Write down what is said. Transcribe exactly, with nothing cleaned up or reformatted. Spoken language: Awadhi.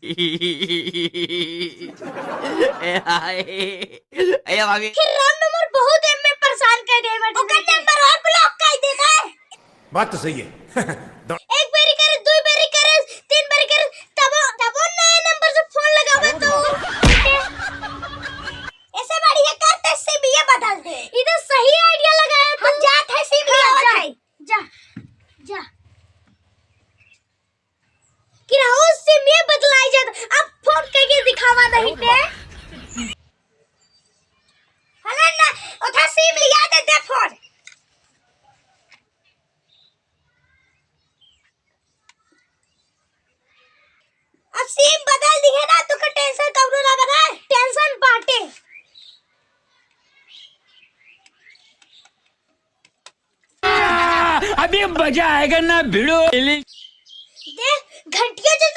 ए हाय। ए भाभी। फिर राउंड नंबर बहुत एम में परेशान कर दे बट ओकर नंबर और ब्लॉक कर देता है। बात तो सही है। दो- एक बेरी करे, दो बेरी करे, तीन बेरी करे, तबो तबो नए नंबर से फोन लगावे तो। ऐसे बढ़िया करते सिम ये बदल दे। ये तो सही आइडिया लगाया हम। जात है सिम ले हाँ, आवत जा, है। जा, जा। कि राहुल सिम ये बदलाई जात, अब फोन करके दिखावा नहीं ते। हला ना, उठा सिम लिया दे दे फोन। अब सिम बदल दिहे ना, तो का टेंशन कौनो ना बना। टेंशन बाटे। अभी मजा आएगा ना भिड़ो। दे, घंटिया जो